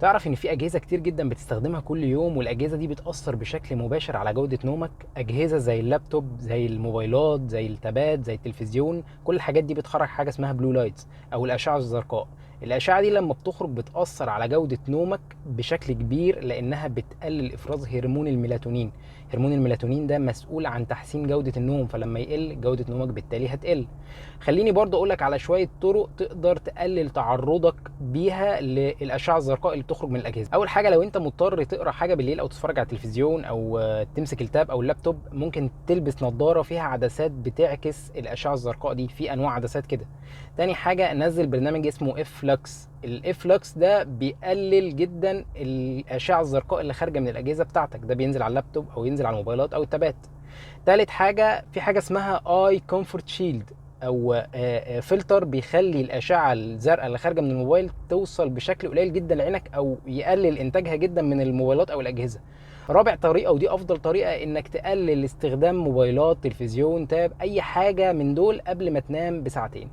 تعرف ان في اجهزة كتير جدا بتستخدمها كل يوم، والاجهزة دي بتاثر بشكل مباشر على جوده نومك. اجهزة زي اللابتوب، زي الموبايلات، زي التابات، زي التلفزيون، كل الحاجات دي بتخرج حاجة اسمها blue lights او الاشعة الزرقاء. الاشعة دي لما بتخرج بتاثر على جوده نومك بشكل كبير، لانها بتقلل افراز هرمون الميلاتونين. هرمون الميلاتونين ده مسؤول عن تحسين جوده النوم، فلما يقل جوده نومك بالتالي هتقل. خليني برضو اقولك على شوية طرق تقدر تقلل تعرضك بيها للاشعه الزرقاء اللي بتخرج من الاجهزة. اول حاجة، لو انت مضطر تقرا حاجة بالليل او تتفرج على التلفزيون او تمسك ال tab او اللابتوب، ممكن تلبس نظاره فيها عدسات بتعكس الاشعة الزرقاء دي، في انواع عدسات كده. تاني حاجة، نزل برنامج اسمه f.lux. ال f.lux ده بيقلل جدا الاشعة الزرقاء اللي خارجه من الاجهزة بتاعتك، ده بينزل على اللابتوب او ينزل على الموبايلات او التابات. تالت حاجة، في حاجة اسمها eye comfort shield او فلتر بيخلي الاشعة الزرقاء اللي خارجه من الموبايل توصل بشكل قليل جدا لعينك، او يقلل انتاجها جدا من الموبايلات او الاجهزة. رابع طريقه، ودي افضل طريقه، انك تقلل استخدام موبايلات، تلفزيون، tab، اي حاجة من دول قبل ما تنام بساعتين.